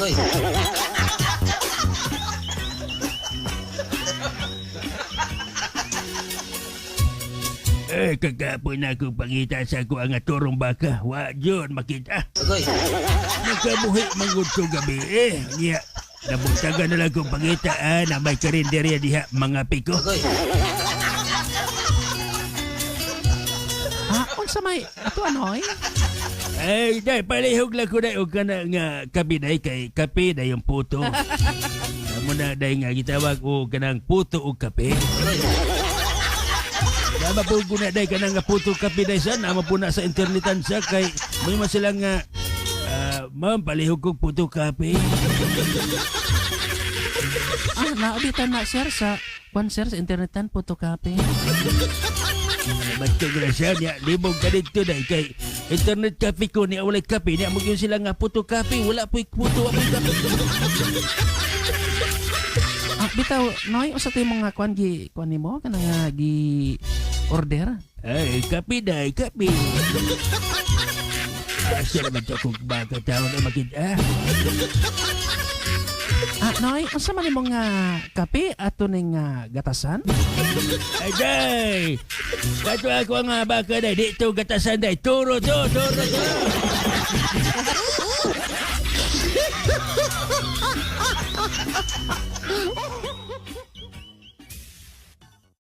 Agoy. Eh, kagapon na akong pangita sa ako ang turong baka. Wa yun makita. Agoy. Nagkabuhi manggod to gabi eh. Niya, nabuntagan na lang kong pangita ah, na may karinderya diha mga piko. Agoy. Ah, unsa may ato anoy? Ay, day, palihog lang ko day og kana nga kape day kay kape day yung puto. Amo na day nga gitawag og kanang puto og kape. Tama po ko na day kanang nga puto kape day sa nama po na sa internetan sa kay may man sila nga ah, ma'am palihog kog puto kape. Ah, naabitan na sir sa kwan sir sa internetan puto kape. Bato ko na siya niya libog ka dito day kay internet kape ko niya walay kape niya mo sila nga puto kape wala po'y puto wa po'y kape. Ah, bitaw noy usa to yung mga kwan gi kwan nimo kanang nga gi order? Ay, kape day, kape. Asa naman to kung baka tao na makita? Ah, noy unsa man imong nga kape ato ning nga gatasan? Ay, day! Kato ako ang nga baka day. Dito gatasan day. Turo to, turo to.